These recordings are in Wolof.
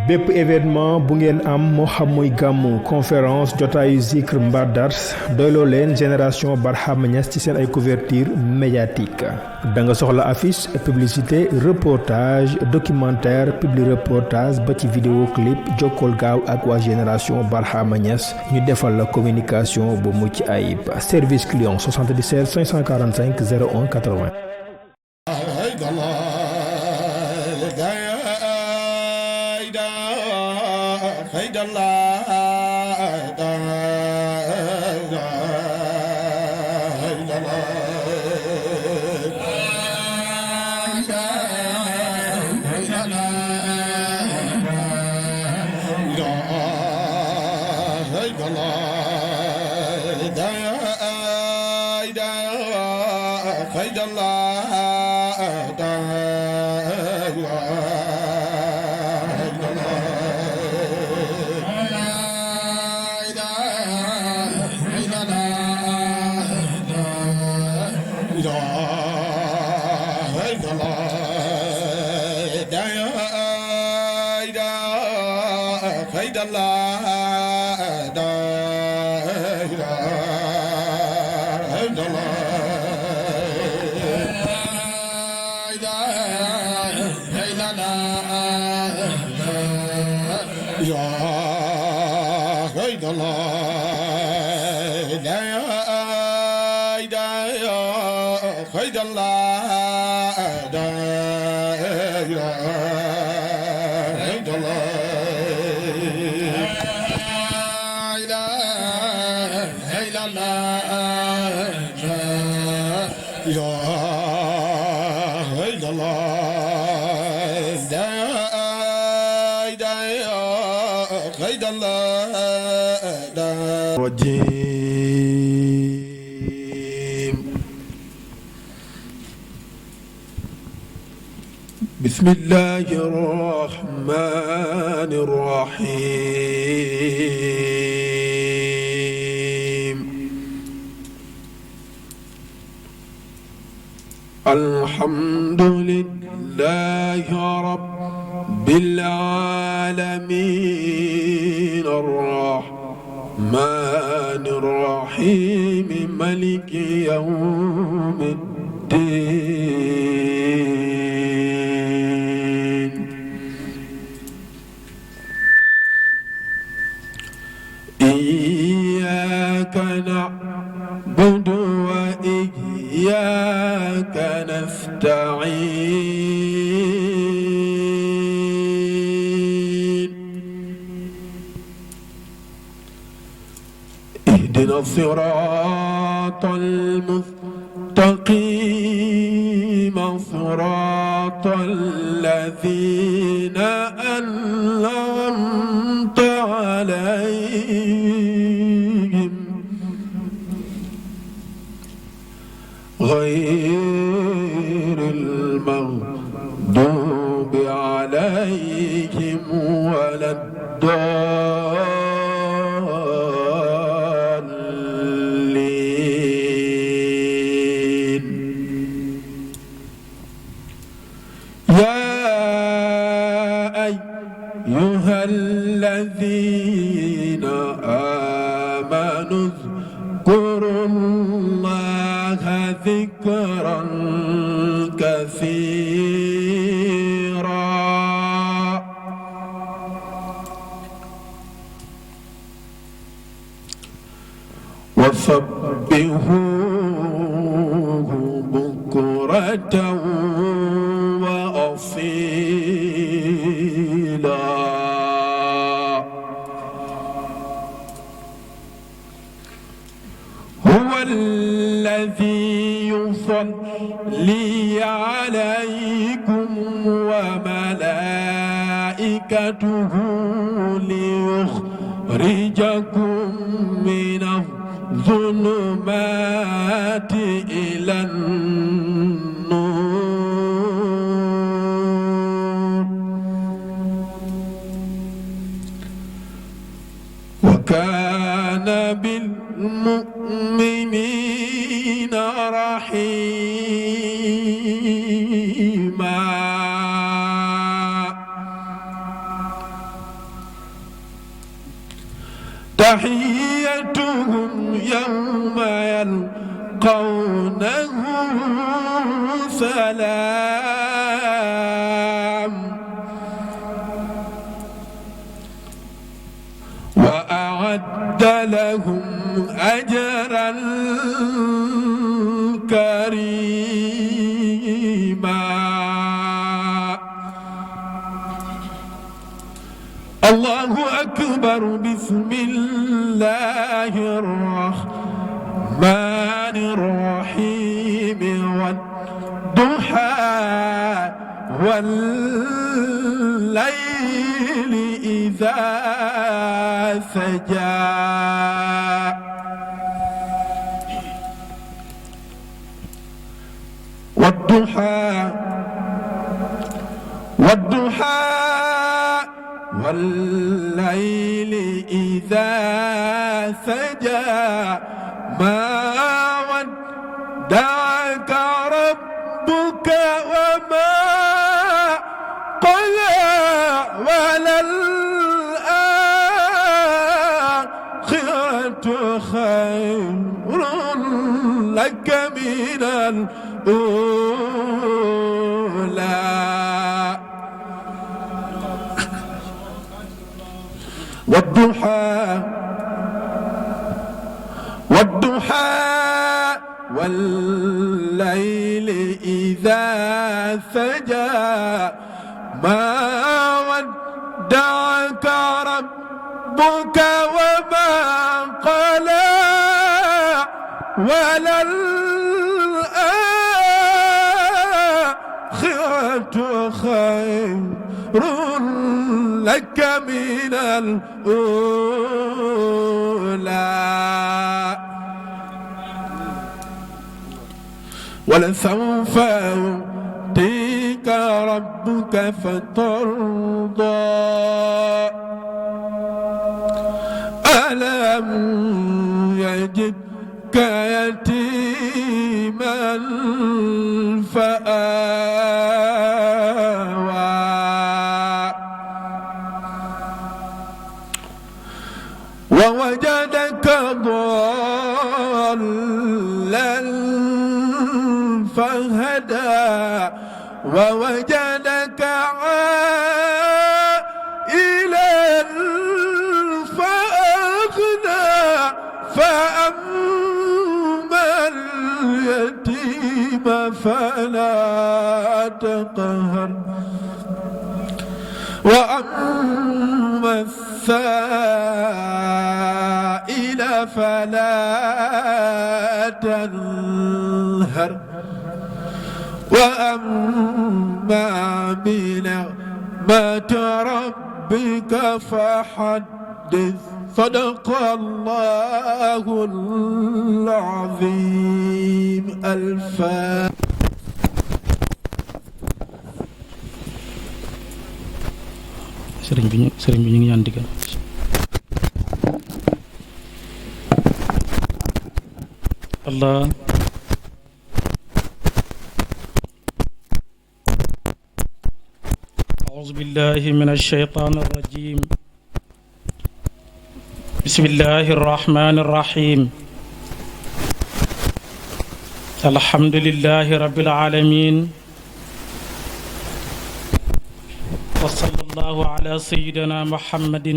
bépp événement bu ngeen am moo xam muy gàmmu conférence jotaayu zikr mbaa dars doyloo leen génération Barhama Niass ci seen ay couverture médiatique da nga soxla affiche publicité reportage documentaire publi reportage ba ci vidéo clip jokkool gaaw ak waa génération Barhama Niass ñu defal la communication bu mucc ayib service client 77 545 01 80. بسم الله الرحمن الرحيم الحمد لله رب العالمين الرحمن الرحيم مالك يوم الدين إياك نعبد وإياك نستعين اهدنا الصراط المستقيم صراط الذين أنعمت عليهم غير المغضوب عليهم ولا الضالين يا أيها الذين آمنوا اذكروا الله ذكرا كثيرا وسبحوه بكرة وأصيلا هو الذي يصلي عليكم وملائكته ليخرجكم من الظلمات إلى النور وكان بالمؤمنين رحيما تحيتهم يوم يلقونه سلام وأعد لهم أجرا كريما الله أكبر بسم الله الرحمن الرحيم والضحى والليل إذا سجى والضحى والليل إذا سجى ما ودعك ربك وما قلى وللآخرة خير لك من الأولى والضحى والليل إذا سجى ما ودعك ربك وما قلى وللآخرة خير لك من الأولى ولسوف يعطيك ربك فترضى ألم يجدك يتيما فآوى ووجدك ضالا فهدى ووجدك عائلا فأغنى فأما اليتيم فلا تقهر وأما السائل فلا تنهر وأما بنعمة ربك فحدث صدق الله العظيم الفاتحة sëriñ bi ñu ngi ñaan digal Allah أعوذ بالله من الشيطان الرجيم بسم الله الرحمن الرحيم الحمد لله رب العالمين وصلى الله على سيدنا محمد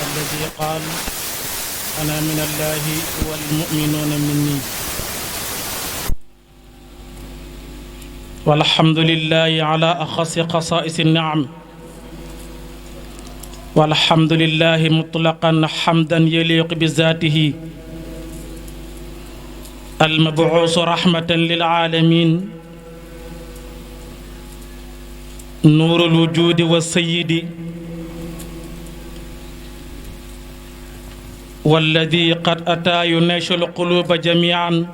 الذي قال أنا من الله والمؤمنون مني والحمد لله على أخص خصائص النعم والحمد لله مطلقا حمدا يليق بذاته المبعوث رحمة للعالمين نور الوجود والسيد والذي قد أتى يناش القلوب جميعا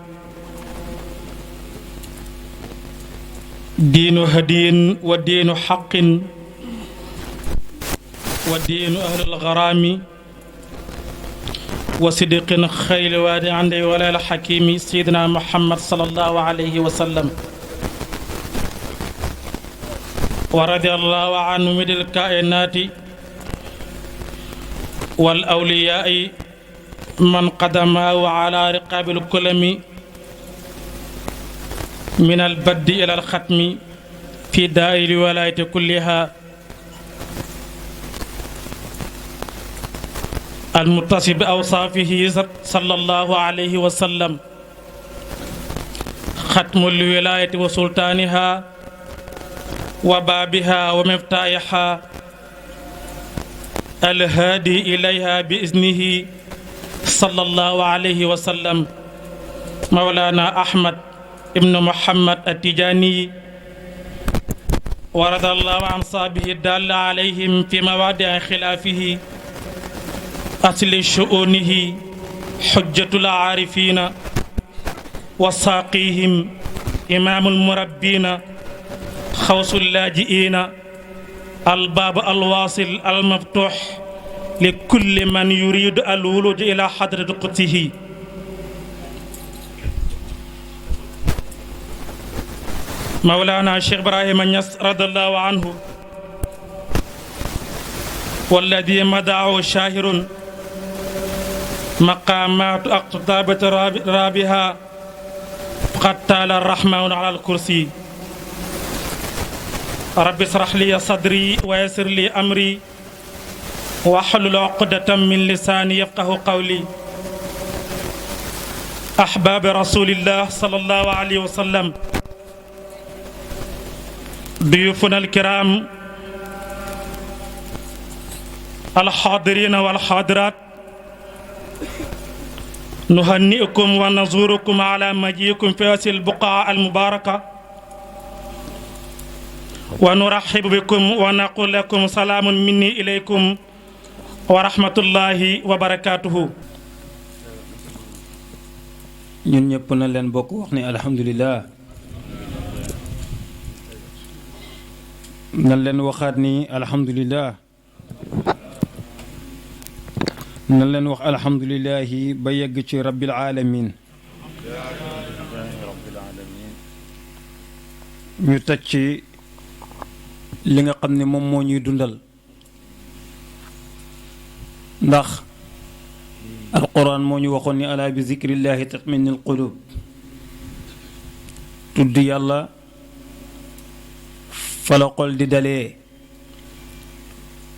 دين هدين ودين حق ودين أهل الغرام وصدق خيل واد عندي ولا الحكيم سيدنا محمد صلى الله عليه وسلم ورضي الله عن مد الكائنات والأولياء من قدماه على رقاب الكلم من البدء إلى الختم في دائر الولاية كلها المتصف بأوصافه صلى الله عليه وسلم ختم الولاية وسلطانها وبابها ومفتاحها الهادي إليها بإذنه صلى الله عليه وسلم مولانا أحمد ابن محمد التجاني ورضى الله عن صحبه الدال عليهم في مواضع خلافه أصل شؤونه حجة العارفين وساقيهم إمام المربين خوص اللاجئين الباب الواصل المفتوح لكل من يريد الولوج إلى حضرة قدسه مولانا الشيخ إبراهيم نياس رضي الله عنه والذي مدعه شاهر مقامات أقطابة رابها قد تال الرحمن على الكرسي رب اشرح لي صدري ويسر لي أمري واحلل عقدة من لساني يفقه قولي أحباب رسول الله صلى الله عليه وسلم ضيوفنا الكرام الحاضرين والحاضرات نهنئكم ونزوركم على مجيئكم في هذه البقعة المباركة ونرحب بكم ونقول لكم سلام مني إليكم ورحمة الله وبركاته. ñun ñëpp na leen bokk wax ni alhamdulillah na leen waxaat ni alhamdulillah na leen wax alhamdulillahi ba yegg ci rabbil alamin ñu teg ci li nga xam ne moom moo ñuy dundal ndax alquran moo ñu waxoon ni ala bi zikrillahi tatma'innul qulub tudd yàlla fa la xol di dalee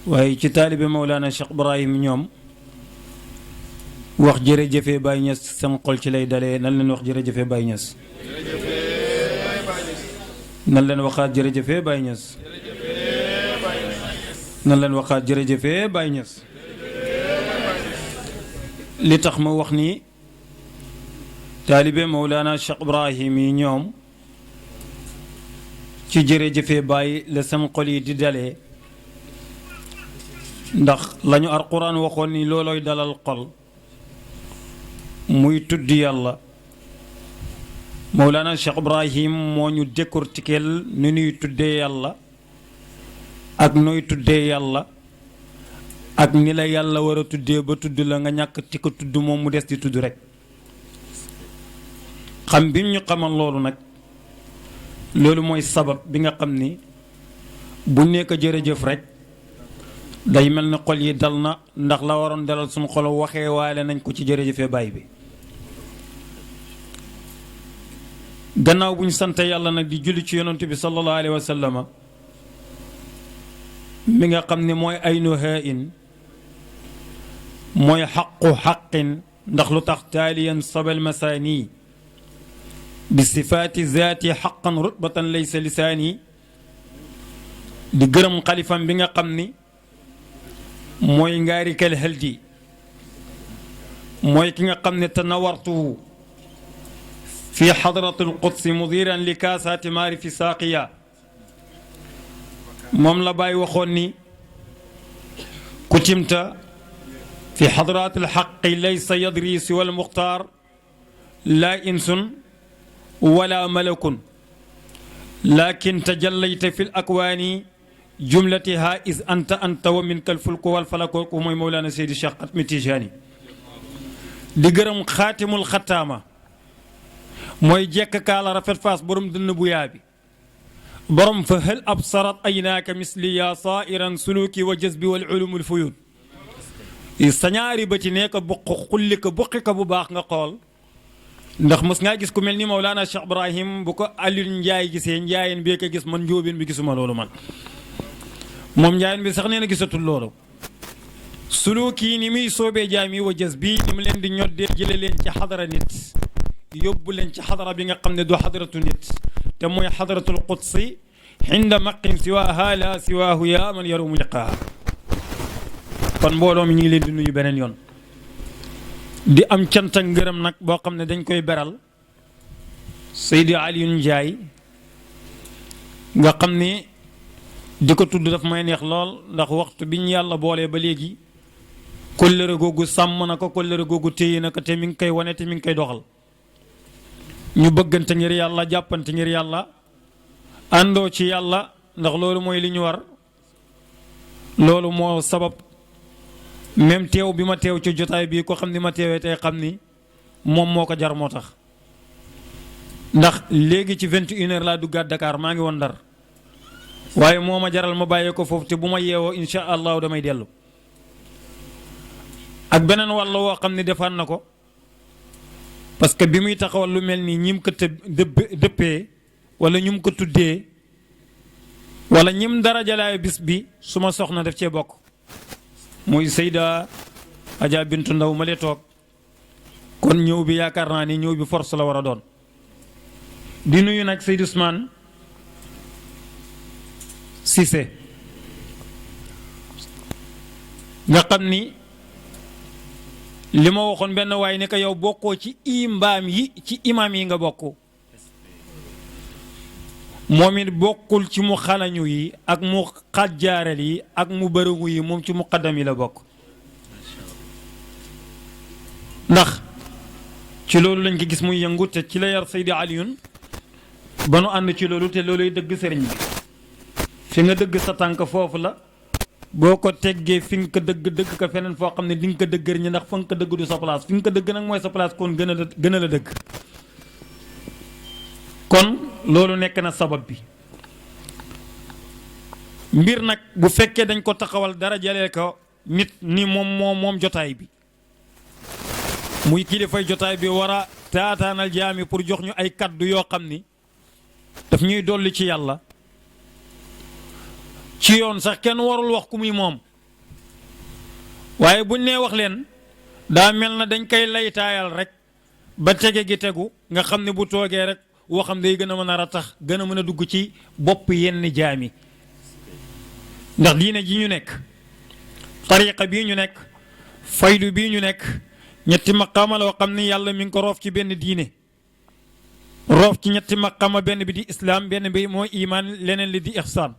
waaye ci taalibe Mawlana Cheikh Ibrahim ñoom wax jërëjëfee Baye Niass seen xol ci lay dalee nan leen wax jërëjëfee Baye Niass nan leen waxaat jërëjëfee Baye Niass nan leen waxaat jërëjëfee Baye Niass li tax ma wax ni taalibe Mawlana Cheikh Ibrahim yi ñoom ci jërëjëfee Baye la seen xol yi di dalee ndax lañu alquran waxoon ni loolooy dalal xol muy tudd yàlla Mawlana Cheikh Ibrahim moo ñu décortiquer ni ñuy tuddee yàlla ak nooy tuddee yàlla ak ni la yàlla war a tuddee ba tudd la nga ñàkk ti ko tudd moom mu des di tudd rek xam bi ñu xamal loolu nag loolu mooy sabab bi nga xam ni bu nekk jërëjëf rek day mel ni xol yi dal na ndax la waroon dalal suñu xol waxee waale nañ ko ci jërëjëfee baay bi gannaaw bu ñu sant yàlla nag di julli ci yonent bi sallallahu alayhi wa sallama mi nga xam ne mooy aynu haa'in mooy xaqu xaqin ndax lu tax taaliyan sabal masaani bi sifaati zaati xaqan rutbatan laysa lisaani di gërëm xalifam bi nga xam ni mooy ngaari kal haldi mooy ki nga xam ne tanawartuhu fi xadrati alqudsi mudiran li kaasaati maarifi saaqiya moom la bàyyi waxoon ni kutimta fi xadrati alxaqi laysa yadri siwa almuxtaar laa insun wala malakun lakin tajallayta fi alakwaani jumlatiha is anta wa minka alfulku walfalaku ku mooy Mawlana Seydi Cheikh Atmi Tijani di gërëm xaatimul xataama mooy jekk kaala rafet faas borom dënn bu yaa bi borom fa hal absarat aynaaka misli yaa saairan suluki wa jazbi wal ulumul fuyud sa ñaari bëti nee ko buq xulli ko buqi ko bu baax nga xool ndax mos ngaa gis ku mel ni Mawlana Cheikh Ibrahim bu ko Alioune Ndiaye gisee Ndiayeen bee ko gis man njóobeen bi gisuma loolu man moom Ndiayeen bi sax nee na gisatul loolu suluki ni muy soobee jaam yi wa jës bii ni mu leen di ñoddee jële leen ci xadara nit yóbbu leen ci xadara bi nga xam ne du xadaratu nit te mooy xadaratul qudsi xinda maqin siwaaha la siwaahu yaa man yarumu liqaaha kon mbooloo mi ñu ngi leen di nuyu beneen yoon di am cant ak ngërëm nag boo xam ne dañ koy beral Seydi Alioune Ndiaye nga xam ni di ko tudd daf may neex lool ndax waxtu bi ñu yàlla boolee ba léegi kóllëre googu sàmm na ko kóllëre googu téye na ko te mi ngi koy wane te mi ngi koy doxal ñu bëggante ngir yàlla jàppante ngir yàlla àndoo ci yàlla ndax loolu mooy li ñu war loolu moo sabab même teew bi ma teew ci jotaay bi ko xam ni ma teewee tey xam ni moom moo ko jar moo tax ndax léegi ci 21h laa duggaat Dakar maa ngi woon Ndar waaye moo ma jaral ma bàyyee ko foofu te bu ma yeewoo insha allahu damay dellu ak beneen wàll woo xam ne defaan na ko parce que bi muy taxawal lu mel nii ñim ko dëppee wala ñum ko tuddee wala ñim dara jalaay bis bi su ma soxna def cee bokk muy Seyda Adja Bintu Ndaw ma lee toog kon ñëw bi yaakaar naa ni ñëw bi force la war a doon di nuyu nag Seydou Ousmane Cissé nga xam ni li ma waxoon benn waaye ne ko yow bokkoo ci imbaam yi ci imaam yi nga bokk moom it bokkul ci mu xalañu yi ak mu xajjaaral yi ak mu bërëngu yi moom ci muqaddam yi la bokk ndax ci loolu lañ ko gis muy yëngu te ci la yar Seydi Alioune ba nu ànd ci loolu te looluy dëgg sëriñ bi fi nga dëgg sa tànk foofu la boo ko teggee fi nga ko dëgg ko feneen foo xam ne di nga ko dëggër ñi ndax fa nga ko dëgg du sa place fi nga ko dëgg nag mooy sa place kon gën a la dëgg kon loolu nekk na sabab bi mbir nag bu fekkee dañ ko taxawal dara jalee ko nit ni moom jotaay bi muy kilifay jotaay bi war a taataanal jaami pour jox ñu ay kaddu yoo xam ni daf ñuy dolli ci yàlla ci yoon sax kenn warul wax ku muy moom waaye buñ nee wax leen daa mel na dañ koy laytaayal rek ba tege gi tegu nga xam ne bu toogee rek waxam day gën a mën a ratax gën a mën a dugg ci bopp yenn jaami ndax diine ji ñu nekk tariqa bii ñu nekk faydu bii ñu nekk ñetti maqaama loo xam ne yàlla mi ngi ko roof ci benn diine roof ci ñetti maqaama benn bi di islaam benn bi mooy imaan leneen li di ixsaan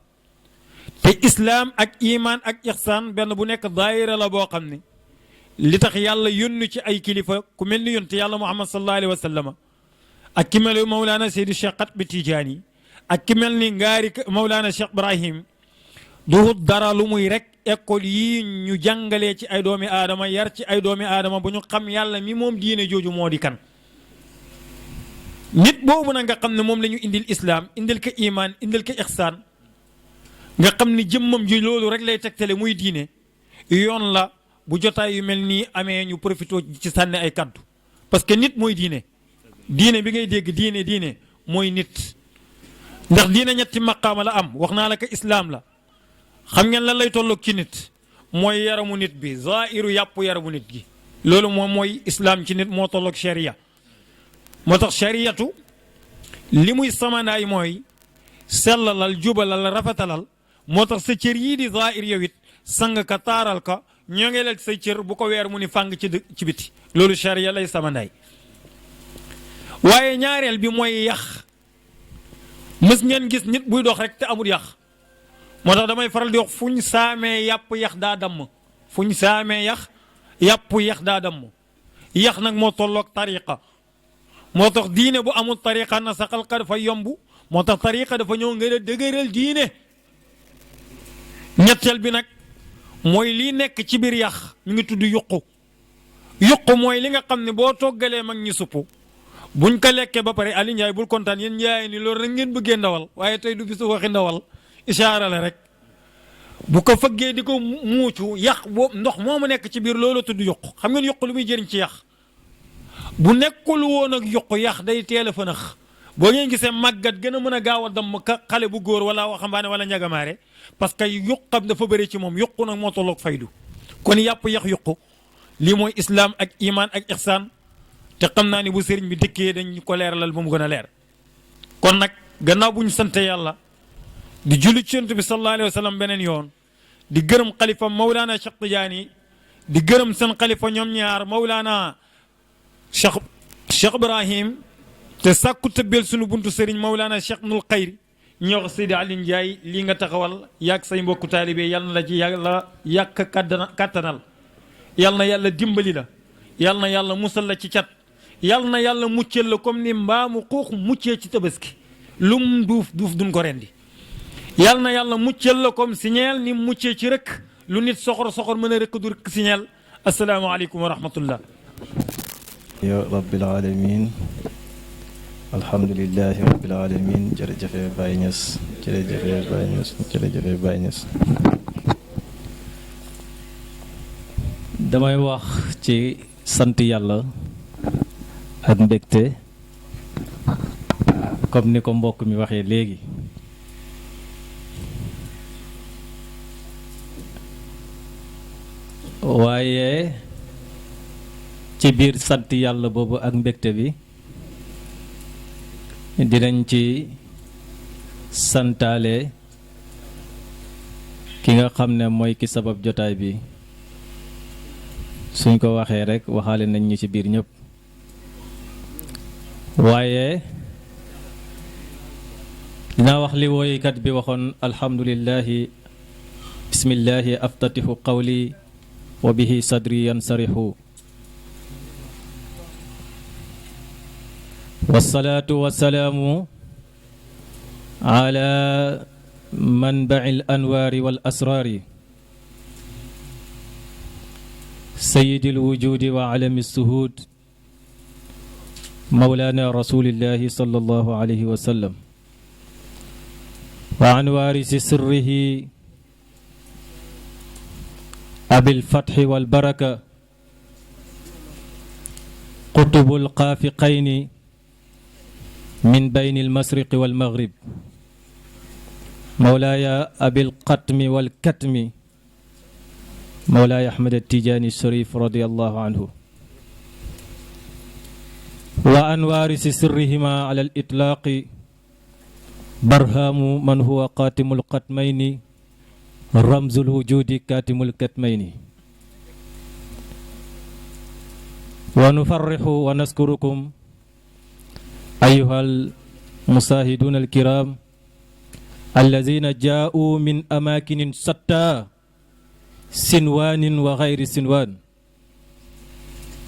te islaam ak imaan ak ixsaan benn bu nekk daayira la boo xam ne li tax yàlla yónnu ci ay kilifa ku mel ni yónte yàlla muhammad sallallahu alayhi wa sallam ak ki mel ni Mawlana Seydi Cheikh Qatbi Tijaani ak ki mel ni ngaari Mawlana Cheikh Ibrahim du dara lu muy rek école yi ñu jàngalee ci ay doomi aadama yar ci ay doomi aadama bu ñu xam yàlla mi moom diine jooju moo di kan nit boobu na nga xam ne moom la ñu indil islaam indil ko imaan indil ko ixsaan nga xam ni jëmmam ji loolu rek lay tegtale muy diine yoon la bu jotaay yu mel nii amee ñu profité ci sànni ay kaddu parce que nit mooy diine diine bi ngay dégg diine mooy nit ndax diine ñetti maqaama la am wax naa la ko islaam la xam ngeen lan lay tolloog ci nit mooy yaramu nit bi zaahiru yàpp yaramu nit gi loolu moom mooy islaam ci nit moo tolloog sharia moo tax shariyatu li muy samandaay mooy sellalal jubalal rafetalal moo tax sa cër yii di zaahir yow it sang ka taaral ka ñoŋelal say cër bu ko weer mu ni fàng ci biti loolu sharia lay samandaay waaye ñaareel bi mooy yax mës ngeen gis nit buy dox rek te amul yax moo tax damay faral di wax fu ñu saamee yàpp yax daa damm fu ñu saamee yàpp yax daa damm yax nag moo tolloog tariqa moo tax diine bu amul tariqa na saxal ka dafa yomb moo tax tariqa dafa ñëw nga dëgëral diine ñetteel bi nag mooy lii nekk ci biir yax mi ngi tudd yuqu mooy li nga xam ne boo toggalee mag ñi suppu buñ ko lekkee ba pare Aliou Ndiaye bul kontaan yéen Ndiaye ni loolu rek ngeen bëggee ndawal waaye tey du bisu waxi ndawal ishaara la rek bu ko fëggee di ko muucu yax boobu ndox moomu nekk ci biir loolu tudd yuq. xam ngeen yuq lu muy jëriñ ci yax bu nekkul woon ak yuq yax day teel a fënax boo ngeen gisee màggat gën a mën a gaaw a damm ka xale bu góor wala waxambaane wala ñagamaare parce que yuqam dafa bëri ci moom yuq nag moo tolloog faydu kon yàpp yax yuq lii mooy islaam ak iman ak ihsaan te xam naa ni bu sëriñ bi dëkkee dañ ko leeralal ba mu gën a leer. kon nag gannaaw bu ñu sante yàlla di julli ci Yonent bi sallallahu alayhi wa sallam beneen yoon di gërëm xalifa Mawlana Cheikh Tidiane di gërëm seen xalifa ñoom ñaar Mawlana Cheikh Ibrahim te sàkku tëbbeel sunu buntu sëriñ Mawlana Cheikh Nul Xayri ñoo wax Seydi Aliou Ndiaye lii nga taxawal yàgg say mbokku taalibe yal na la ci yàlla yàq kàttanal yal na yàlla dimbali la yal na yàlla musal la ci cat yal na yàlla muccel la comme ni mbaamu xuux muccee ci tabaski lum duuf duñ ko rendi yal na yàlla muccel la comme signeel ni muccee ci rëkk lu nit soxor mën a rëkk du rëkk signeel asalaamaaleykum wa rahmatullah ya rabbil alamin alhamdulillahi rabbil alamin jërëjëfe Baye Niass jërëjëfe Baye Niass jërëjëfe Baye Niass damay wax ci sant yàlla ak mbégte comme ni ko mbokk mi waxee léegi waaye ci biir sant yàlla boobu ak mbégte bi dinañ ci santaale ki nga xam ne mooy ki sabab jotaay bi suñ ko waxee rek waxaale nañ ñu ci biir ñëpp waaye dinaa wax li woykat bi waxoon alhamdulillahi bismillahi aftatihu qawli wa bihi sadri yansarihu wasalaatu wasalaamu ala manbaci al anwaari wal asraari sayidi alwujudi wa alami suhud mawlana rasulillahi sallallahu alayhi wa sallam wa an waarisi sirrihi abil fatxi wal baraka qutubul qaafiqayni min bayni almasriqi wal maghrib mawlaaya abil qatmi wal katmi mawlaaya ahmad attijaani sharif radiyallahu anhu wa an waarisi sirrihima ala al itlaaqi barhaamu man huwa qaatimul qatmayni ramzul wujudi kaatimul katmayni wa nufarrixu wa naskurukum أيها المشاهدون الكرام الذين جاءوا من أماكن شتى سنوان وغير سنوان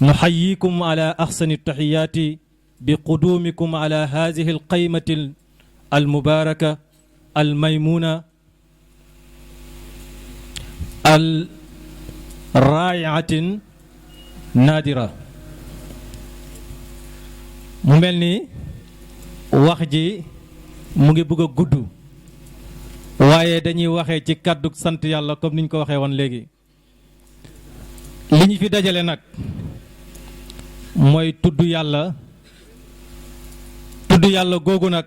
نحييكم على أحسن التحيات بقدومكم على هذه القيمة المباركة الميمونة الرائعة النادرة mu mel ni wax ji mu ngi bëgg a gudd waaye dañuy waxee ci kàddu sant yàlla comme niñ ko waxee woon léegi li ñu fi dajale nag mooy tudd yàlla googu nag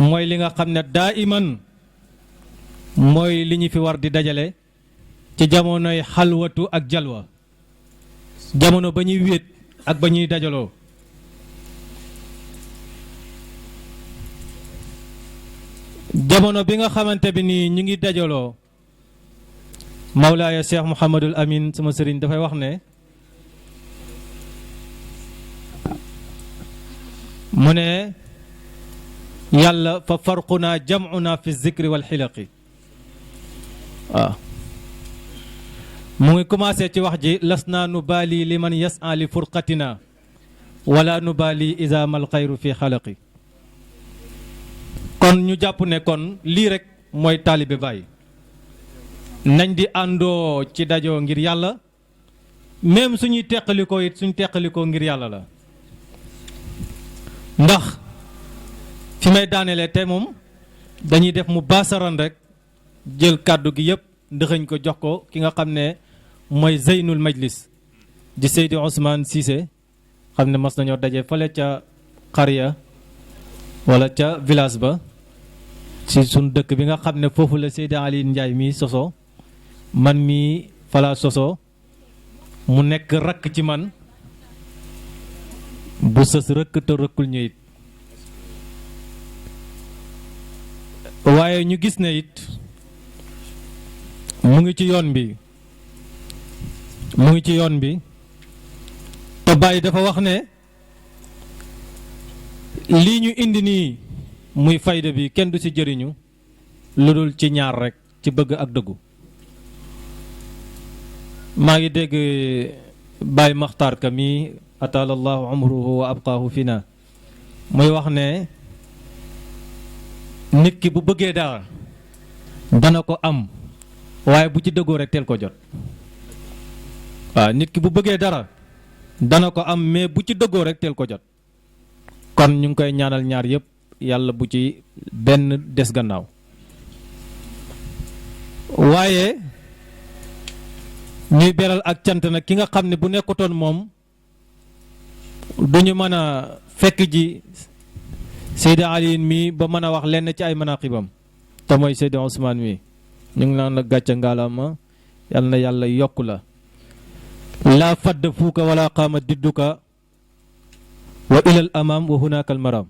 mooy li nga xam ne daa iman mooy li ñu fi war di dajale ci jamonoy xalwatu ak jalwa jamono ba ñuy wéet ak ba ñuy dajaloo jamono bi nga xamante bi nii ñu ngi dajaloo Mawlaaya Cheikh Mouhamadul Amin sama sëriñ dafay wax ne mu ne yàlla fa farquna jam'una fi zikri wal xilaqi waaw mu ngi commencé ci wax ji las naa nu baali li man yas'a li furqatina wala nu baali isa mal xayru fi xalaqi kon ñu jàpp ne kon lii rek mooy taalibe Baay nañ di àndoo ci dajoo ngir yàlla même suñuy teqalikoo it suñ teqalikoo ngir yàlla la ndax fi may daanelee te moom dañuy def mu baasaran rek jël kàddu gi yëpp ndëxëñ ko jox ko ki nga xam ne mooy Zeynul Majlis di Seydi Ousmane Cissé xam ne mas nañoo daje fale ca xariya wala ca village ba ci suñ dëkk bi nga xam ne foofu la Seydi Ali Ndiaye mii soso man mii fala soso mu nekk rakk ci man bu sës rëkk te rëkkul ñu it waaye ñu gis ne it mu ngi ci yoon bi te Baye dafa wax ne lii ñu indi nii muy fayda bi kenn du ci jëriñu lu dul ci ñaar rekk ci bëgg ak dëggu maa ngi dégg Baye Makhtar Ka mi atalallahu umruhu wa abqaahu fina muy wax ne nit ki bu bëggee dara dana ko am waaye bu ci dëggoo rek teel ko jot waaw nit ki bu bëggee dara dana ko am mais bu ci dëggoo rek teel ko jot kon ñu ngi koy ñaanal ñaar yëpp yàlla bu ci benn des gannaaw waaye ñuy beral ak cant nag ki nga xam ne bu nekkutoon moom duñu mën a fekk ji Seydi Ali mi ba mën a wax lenn ci ay manaqibam te mooy Seydi Ousmane mi ñu ngi naan la gàcce ngaalama yal na yàlla yokku la laa fadd fuuka wala qaama didduka wa ilal amam wa hunaka al maram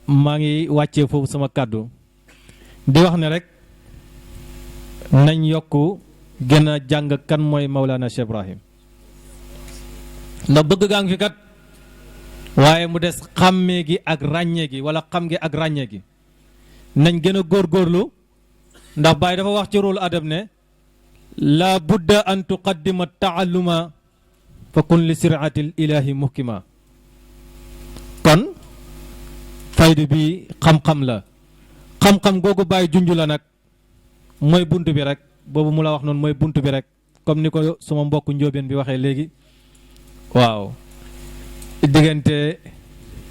maa ngi wàccee foofu sama kàddu di wax ne rek nañ yokk gën a jàng kan mooy Maulana Cheikh Ibrahim ndax bëgg gaa ngi fi kat waaye mu des xàmmee gi ak ràññee gi wala xam gi ak ràññee gi nañ gën a góorgóorlu ndax Baye dafa wax ci rôle adab ne la budda an tuqaddima taalluma fa kun li siraatil ilahi muhkima kon faydu bi xam-xam la xam-xam googu Baye junj la nag mooy bunt bi rek boobu mu la wax noonu mooy bunt bi rek comme ni ko suma mbokk njóobeen bi waxee léegi waaw diggante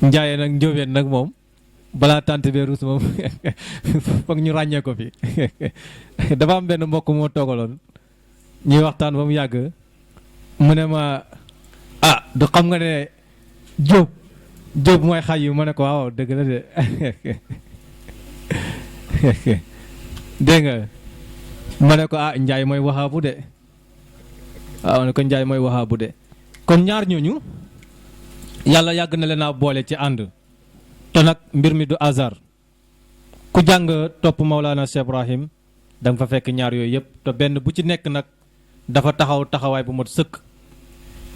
njaayeen ak njóobeen nag moom balaa tànt bee ruus moom foog ñu ràññee ko fi dafa am benn mbokk moo toogaloon ñuy waxtaan ba mu yàgg mu ne ma du xam nga ne Jóob mooy xay yu ma ne ko waaw dëgg la de dégg nga ma ne ko Njaay mooy waxaabu de waaw ne ko Njaay mooy waxaabu de kon ñaar ñooñu yàlla yàgg na leen a boole ci ànd te nag mbir mi du hasard ku jàng topp Maulana Cheikh Ibrahim da nga fa fekk ñaar yooyu yëpp te benn bu ci nekk nag dafa taxaw taxawaay bu mot sëkk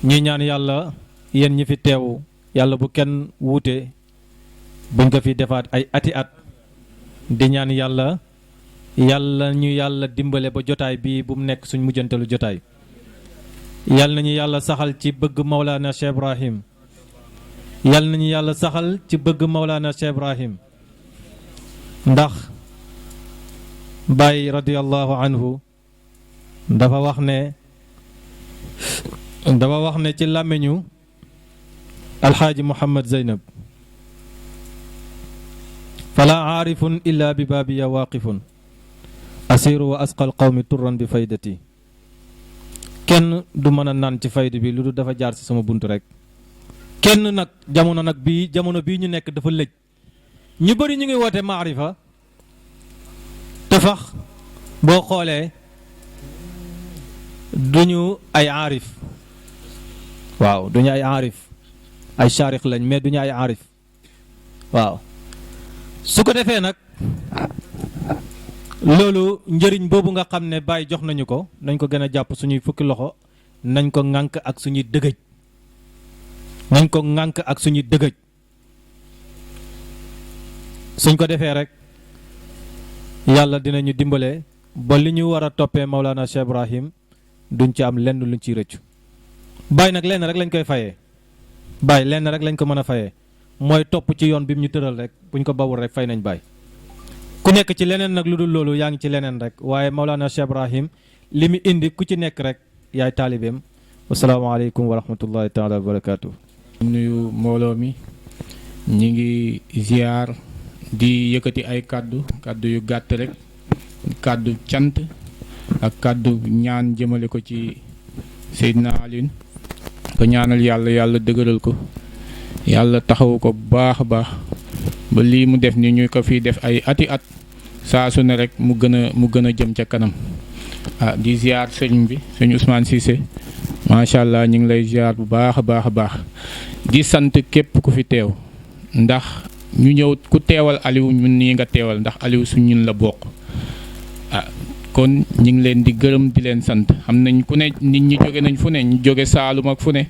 ñuy ñaan yàlla yéen ñi fi teewu yàlla bu kenn wuute buñ ko fi defaat ay ati at di ñaan yàlla ñu yàlla dimbale ba jotaay bii bu mu nekk suñ mujjantalu jotaay yàlla nañu yàlla saxal ci bëgg Maulana Cheikh Ibrahim yàlla nañu yàlla saxal ci bëgg Maulana Cheikh Ibrahim ndax Baye radiyallahu anhu dafa wax ne ci làmmiñu alxaaji Muhammad Zeynab fala aarifun illa bi baabiya waaqifun asiru wa asqal qawmi turran bi faydati kenn du mën a naan ci faydu bi lu du dafa jaar ci sama bunt rek kenn nag jamono bii ñu nekk dafa lëj ñu bëri ñu ngi woote maarifa te fax boo xoolee duñu ay aarif waaw duñu ay aarif ay charix lañ mais duñu ay aarif waaw su ko defee nag loolu njëriñ boobu nga xam ne Baye jox nañu ko nañ ko gën a jàpp suñuy fukki loxo nañ ko ŋànk ak suñuy dëgëj suñ ko defee rek yàlla dinañu dimbale ba li ñu war a toppee Maulana Cheikh Ibrahim duñ ci am lenn luñ ciy rëccu Baye nag lenn rek lañ koy fayee Baye lenn rek lañ ko mën a fayee mooy topp ci yoon bi mu ñu tëral rek buñ ko bawul rek fay nañ Baye ku nekk ci leneen nag lu dul loolu yaa ngi ci leneen rek waaye Maulana Cheikh Ibrahim li mu indi ku ci nekk rek yaay taalibeem wasalaamaaleykum wa rahmatullahi taala wa barakaatu. nuyu mbooloo mi ñi ngi ziar di yëkkati ay kàddu yu gàtt rek kàddu cant ak kàddu ñaan jëmale ko ci Seydina Alioune ko ñaanal yàlla dëgëral ko yàlla taxawu ko bu baax a baax ba lii mu def ni ñu ko fii def ay ati at saa su ne rek mu gën a jëm ca kanam di ziar sëñ bi sëñ Ousmane Cissé macha allah ñu ngi lay ziar bu baax a baax di sant képp ku fi teew ndax ñu ñëw ku teewal Aliou ñun nii nga teewal ndax Aliou su ñun la bokk kon ñu ngi leen di gërëm di leen sant xam nañ ku ne nit ñi jóge nañ fu ne ñu jóge Saalum ak fu ne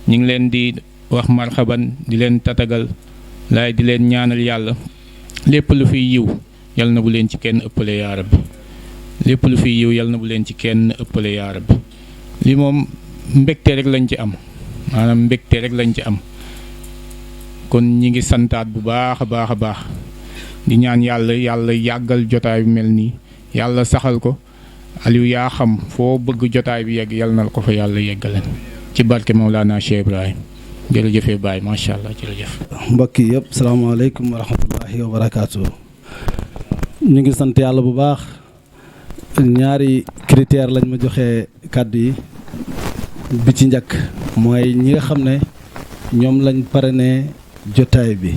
ñu ngi leen di wax marxaban di leen tatagal laay di leen ñaanal yàlla lépp lu fiy yiw yal na bu leen ci kenn ëppale yaa rabbi lépp lu fiy yiw yal na bu leen ci kenn ëppale yaa rabbi li moom mbégte rek lañ ci am maanaam mbégte rek lañ ci am kon ñi ngi santaat bu baax a baax di ñaan yàlla yàggal jotaay bi mel nii yàlla saxal ko Aliou yaa xam foo bëgg jotaay bi yegg yal na ko fa yàlla yeggaleen ci barke Mawlana Cheikh Ibrahim jërëjëfee Baye macha allah jërëjëf. mbokk yi yëpp salaamaaleykum wa rahmatullahi wa barakaatu. ñu ngi sant yàlla bu baax ñaari critère lañ ma joxe kàddu yi bi ci njëkk mooy ñi nga xam ne ñoom lañ parrainé jotaay bi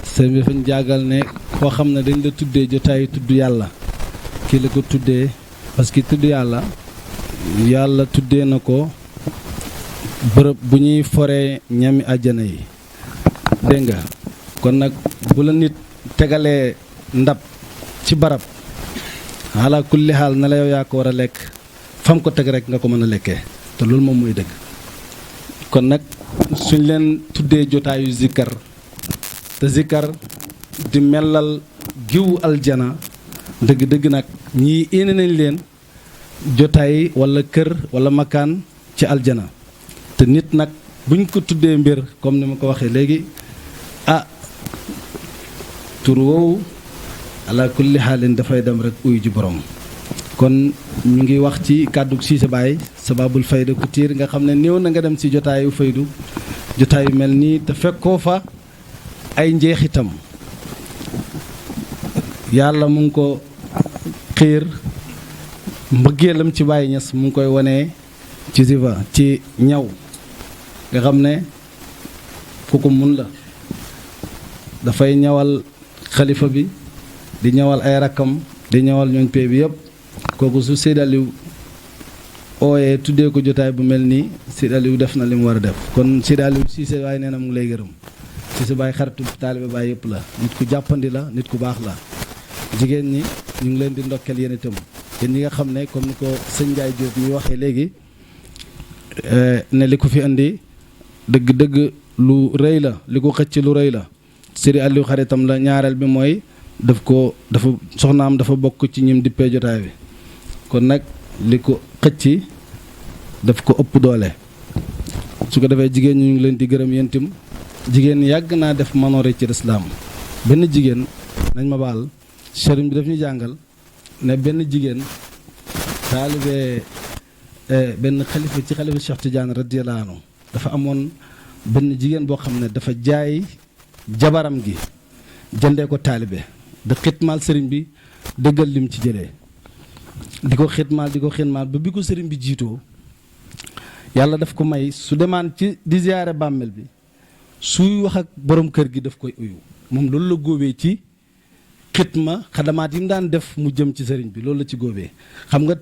sëñ bi dafañ jàggal ne koo xam ne dañ la tuddee jotaay tudd yàlla kii la ko tuddee parce que tudd yàlla tuddee na ko bërëb bu ñuy foree ñami àjjana yi dégg nga kon nag bu la nit tegalee ndab ci barab ala kulli xaal na la yow yaa ko war a lekk fam ko teg rek nga ko mën a lekkee te loolu moom mooy dëgg kon nag suñ leen tuddee jotaayu zikkar te zikkar di mellal giw aljana dëgg-dëgg nag ñii indi nañ leen jotaay wala kër wala makaan ci aljana te nit nag buñ ko tuddee mbir comme ni ma ko waxee léegi tur woowu ala kulli xaalin dafay dem rek uyu ji borom kon ñu ngi wax ci kàddu Cissé Baye sababul fayda ku tiir nga xam ne néew na nga dem ci jotaayu faydu jotaayu mel nii te fekkoo fa ay njeexitam yàlla mu ngi ko xiir mbëggeelam ci Baye Niass mu ngi koy wanee ci ziva ci ñaw nga xam ne ku ko mun la dafay ñawal xalifa bi di ñawal ay rakkam di ñawal ñooñ pee bi yëpp kooku su Seydi Aliou ooyee tuddee ko jotaay bu mel nii Seydi Aliou def na li mu war a def kon Seydi Aliou Cissé Baye nee na mu ngi lay gërëm Cissé Baye xaritu taalibe Baye yëpp la nit ku jàppandi la nit ku baax la jigéen ñi ñu ngi leen di ndokkeel yéen itam yéen ñi nga xam ne comme ni ko sëñ Ndiaye Diop mi waxee léegi ne li ko fi indi dëgg-dëgg lu rëy la li ko xëcc lu rëy la Seydi Aliou xaritam la ñaareel bi mooy dafa soxnaam dafa bokk ci ñim dippee jotaay bi kon nag li ko xëcc daf ko ëpp doole su ko defee jigéen ñi ñu ngi leen di gërëm yéen itam jigéen yàgg naa def manoore ci lislaam benn jigéen nañ ma baal sëriñ bi daf ñu jàngal ne benn jigéen taalibe benn xalifa ci xalifa Cheikh Tidiane radiyallahu anhu dafa amoon benn jigéen boo xam ne dafa jaay jabaram gi jëndee ko taalibe da xitmaal sëriñ bi dëggal lim ci jëlee di ko xitmaal ba bi ko sëriñ bi jiitoo yàlla daf ko may su demaan ci di ziyaare bàmmeel bi suy wax ak borom kër gi daf koy uyu moom loolu la góobee ci xitma xadamaat yi mu daan def mu jëm ci sëriñ bi loolu la ci góobee xam nga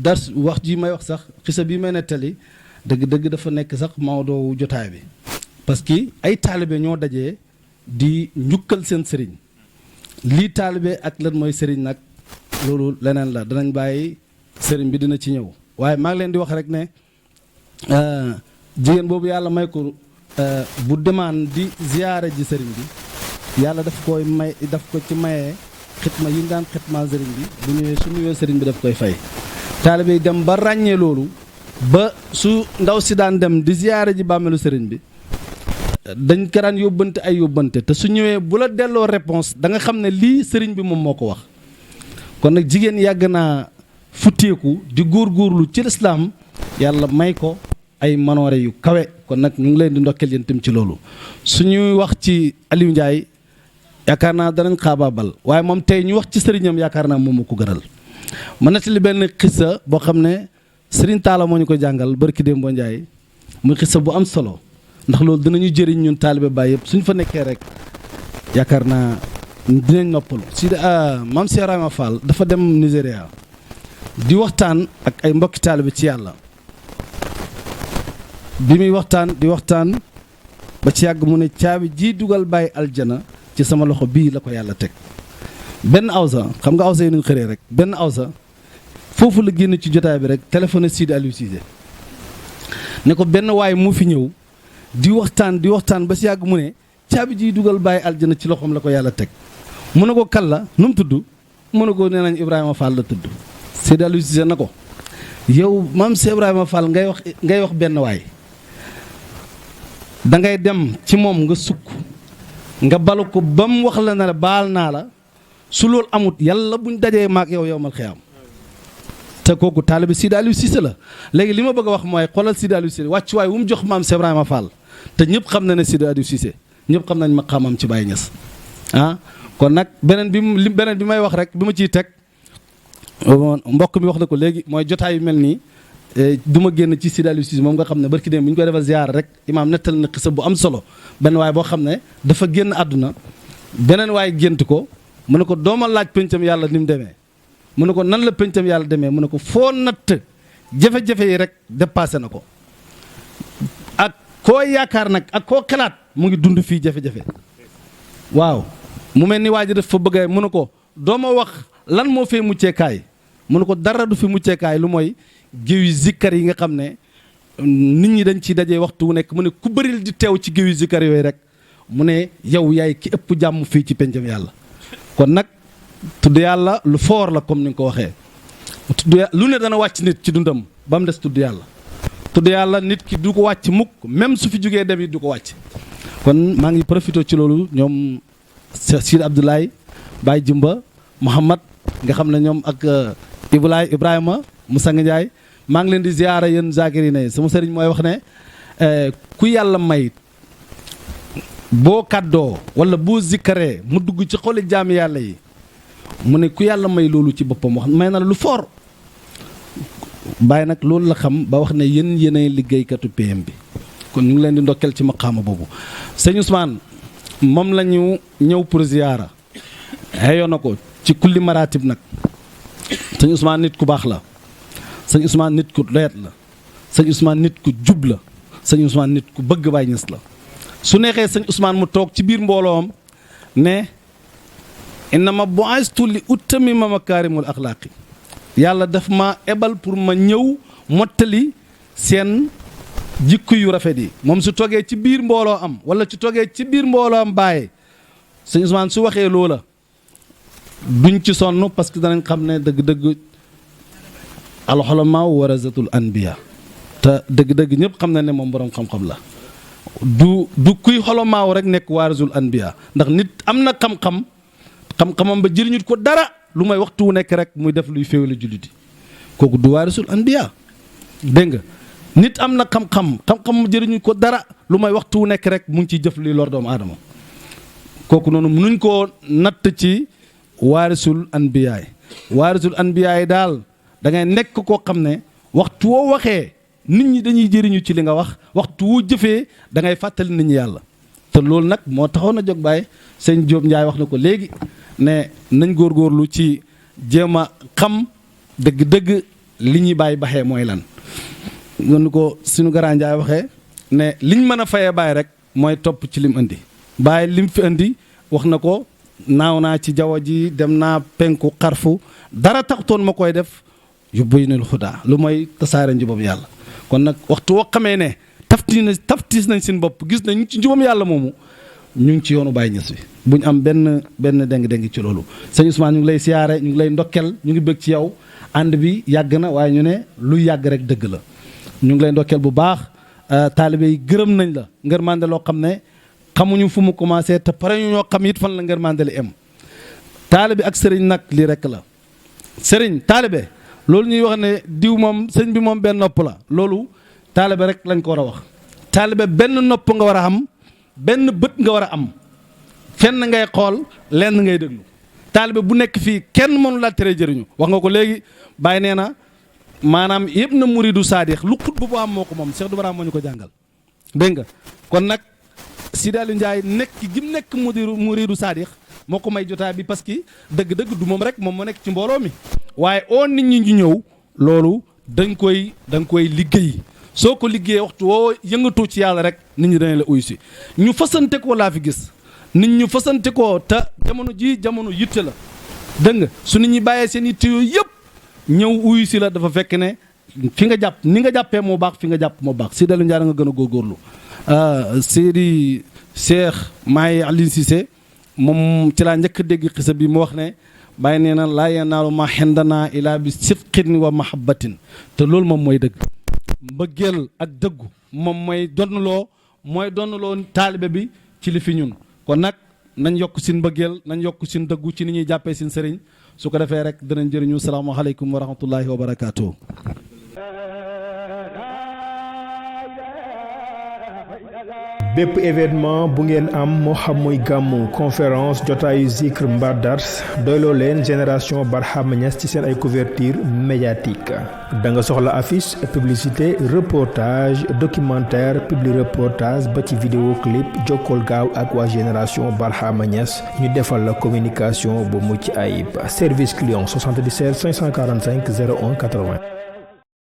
dars wax ji may wax sax xisa bi may nettali dëgg-dëgg dafa nekk sax Maodo jotaay bi parce que ay taalibe ñoo dajee di njukkal seen sëriñ lii taalibe ak lan mooy sëriñ nag loolu leneen la danañ bàyyi sëriñ bi dina ci ñëw waaye maa ngi leen di wax rek ne jigéen boobu yàlla may ko bu demaan di ziyaare ji sëriñ bi yàlla daf ko ci mayee xitma yi daan xitma sëriñ bi bu ñëwee su nuyoo sëriñ bi daf koy fay taalibe yi dem ba ràññee loolu ba su ndaw si daan dem di ziyaare ji bàmmeelu sëriñ bi dañ ko daan yóbbante ay yóbbante te su ñëwee bu la delloo réponse da nga xam ne lii sëriñ bi moom moo ko wax kon nag jigéen yàgg naa futteeku di góorgóorlu ci lislaam yàlla may ko ay manoore yu kawe kon nag ñu ngi leen di ndokkeel yéen tam ci loolu suñuy wax ci Aliou Ndiaye yaakaar naa danañ xaabaabal waaye moom tey ñu wax ci sëriñam yaakaar naa moom moo ko gënal ma nettali benn xissa boo xam ne Sëriñ Taala moo ñu ko jàngal barki Dembo Ndiaye muy xissa bu am solo ndax loolu dinañu jëriñ ñun taalibe Baay yëpp suñ fa nekkee rek yaakaar naa dinañ noppalu si maam Cheikh Ibrahima Fall dafa dem Nigéria di waxtaan ak ay mbokki taalibe ci yàlla bi muy waxtaan di waxtaan ba ci yàgg mu ne caabi ji dugal Baay aljana ci sama loxo bii la ko yàlla teg benn awsa xam nga awsa yi nuñ xëree rek benn awsa foofu la génn ci jotaay bi rek téléphone Sidi Aliou Cissé ne ko benn waay mu fi ñëw di waxtaan ba si yàgg mu ne caabi ji dugal Baay aljana ci loxoom la ko yàlla teg mu ne ko kan la nu mu tudd mu ne ko nee nañ Ibrahima Fall la tudd Sidi Aliou Cissé na ko yow maam si Ibrahima Fall ngay wax benn waay da ngay dem ci moom nga sukk nga balu ko ba mu wax la ne la baal naa la su loolu amut yàlla buñ dajee maag yow mal xiyaam te kooku taalibe Sidi Aliou Cissé la léegi li ma bëgg a wax mooy xoolal Sidi Aliou Cissé wàccuwaay wu mu jox maam Cheikh Ibrahima Fall te ñëpp xam na ne Sidi Aliou Cissé ñëpp xam nañ ma xamam ci Baye Niass kon nag beneen bi may wax rek bi ma ciy teg mbokk mi wax na ko léegi mooy jotaay yu mel nii du ma génn ci Sidi Aliou Cissé moom nga xam ne barki dem bu ñu koy defal ziar rek imaam nettal na xisa bu am solo benn waay boo xam ne dafa génn àdduna beneen waay gént ko mu ne ko dooma laaj pëncam yàlla ni mu demee mu ne ko nan la pëncam yàlla demee mu ne ko foo natt jafe-jafe yi rek dépassé na ko ak koo yaakaar nag ak koo xalaat mu ngi dund fii jafe-jafe waaw mu mel ni waa ji daf fa bëgg mu ne ko dooma wax lan moo fee mucceekaay mu ne ko dara du fi mucceekaay lu mooy géew yi zikkar yi nga xam ne nit ñi dañ ciy dajee waxtu wu nekk mu ne ku bëril di teew ci géew yi zikkar yooyu rek mu ne yow yaay ki ëpp jàmm fii ci pencam yàlla kon nag tudd yàlla lu foor la comme ni nga ko waxee tudd yàlla lu ne dana wàcc nit ci dundam ba mu des tudd yàlla nit ki du ko wàcc mukk même su fi jógee dem it du ko wàcc kon maa ngi profité ci loolu ñoom Sidi Abdoulaye Baye Jumba Mouhamad nga xam ne ñoom ak Ibrahima Moussa Ndiaye maa ngi leen di ziyaara yéen zakiri ne sama sëriñ mooy wax ne ku yàlla may boo kàddoo wala boo zikkaree mu dugg ci xoli jaami yàlla yi mu ne ku yàlla may loolu ci boppam wax may na lu foor bàyyi nag loolu la xam ba wax ne yéenay liggéeykatu PM bi kon ñu ngi leen di ndokkeel ci maqaama boobu sëñ Ousmane moom la ñu ñëw pour ziyaara xeyoon na ko ci kulli maratib nag sëñ Ousmane nit ku baax la sëñ Ousmane nit ku doyat la sëñ Ousmane nit ku jub la sëñ Ousmane nit ku bëgg Baay Ñas la su neexee sëñ Ousmane mu toog ci biir mbooloom ne innama bu'istu li utammima makaarimul axlaaqi yàlla daf ma ebal pour ma ñëw mottali seen jikko yu rafet yi moom su toogee ci biir mbooloo am wala su toogee ci biir mbooloo am bàyyee sëñ Ousmane su waxee loola duñ ci sonn parce que danañ xam ne dëgg-dëgg alxulamaa warasatul anbiya te dëgg-dëgg ñëpp xam na ne moom boroom xam-xam la du kuy xolomaaw rek nekk warasul anbiya ndax nit am na xam-xamam ba jëriñut ko dara lu may waxtu wu nekk rek muy def luy féewale julliti kooku du warasul anbiya dégg nga nit am na xam-xam jëriñut ko dara lu may waxtu wu nekk rek mu ngi ciy jëf luy lor doomu aadama kooku noonu mënuñ koo natt ci waarisul anbiyaay waarisul anbiyaay daal da ngay nekk koo xam ne waxtu woo waxee nit ñi dañuy jëriñu ci li nga wax waxtu woo jëfee da ngay fàttali nit ñi yàlla te loolu nag moo taxoon a jóg Baye sëñ Diop Ndiaye wax na ko léegi ne nañ góorgóorlu ci jéem a xam dëgg-dëgg li ñuy bàyyi baxee mooy lan ngeen ko suñu Grand Ndiaye waxee ne liñ mën a fayee Baye rek mooy topp ci lim indi Baye lim fi indi wax na ko naaw naa ci jaww ji dem naa penku xarfu dara taxutoon ma koy def yu bëy nal xudaa lu mooy tasaare njubam yàlla kon nag waxtu woo xamee ne taftiis nañ seen bopp gis nañ ci njubam yàlla moomu ñu ngi ci yoonu Baye Niass bi buñ am benn déng-déng ci loolu sëñ Ousmane ñu ngi lay siyaare ñu ngi lay ndokkel ñu ngi bëgg ci yow ànd bi yàgg na waaye ñu ne luy yàgg rek dëgg la ñu ngi lay ndokkel bu baax taalibe yi gërëm nañ la ngërmande loo xam ne xamuñu fu mu commencé te pare ñu ñoo xam it fan la ngërmande li am taalibe ak sëriñ nag lii rek la sëriñ taalibe loolu ñuy wax ne diw moom sëñ bi moom benn nopp la loolu taalibe rek lañ ko war a wax. taalibe benn nopp nga war a am benn bët nga war a am fenn ngay xool lenn ngay déglu taalibe bu nekk fii kenn mënu la tere jëriñu wax nga ko léegi Baye nee na maanaam yëpp na muridu saadix lu xut bu am moo ko moom Cheikh Dou Bara moo ñu ko jàngal dégg nga kon nag Sidi Aliou Ndiaye nekk gi mu nekk muridu saadix moo ko may jotaay bi parce que dëgg-dëgg du moom rek moom moo nekk ci mbooloo mi waaye oo nit ñi ñu ñëw loolu da nga koy liggéey soo ko liggéeyee waxtu woo yëngatu ci yàlla rek nit ñi dañ la uyu si ñu fasante ko laa fi gis nit ñu fasante ko te jamono ji jamono yitte la dégg nga su nit ñi bàyyee seen yitte yooyu yëpp ñëw uyu si la dafa fekk ne fi nga jàpp ni nga jàppee moo baax fi nga jàpp moo baax Sidi Aliou Ndiaye nga gën a góorgóorlu Seydi Cheikh Mahi Alioune Cissé moom ci laa njëkk a dégg xisa bi mu wax ne bàyyi nee na laa yanaalu ma xendana ilaa bi sidqin wa mahabbatin te loolu moom mooy dëgg mbëggeel ak dëggu moom mooy donnaloo taalibe bi ci li fi ñun kon nag nañ yokk sin mbëggeel nañ yokk sin dëggu ci ni ñuy jàppee sin sëriñ su ko defee rek dinañ jëriñu salaamaaleykum wa rahmatullahi wa barakaatu. bépp événement bu ngeen am moo xam muy gàmmu conférence jotaayu zikr mbaa dars doyloo leen génération Barhama Niass ci seen ay couverture médiatique da nga soxla affiche publicité reportage documentaire publi reportage ba ci vidéo clip jokkool gaaw ak waa génération Barhama Niass ñu defal la communication bu mucc ayib service client 77 545 01 80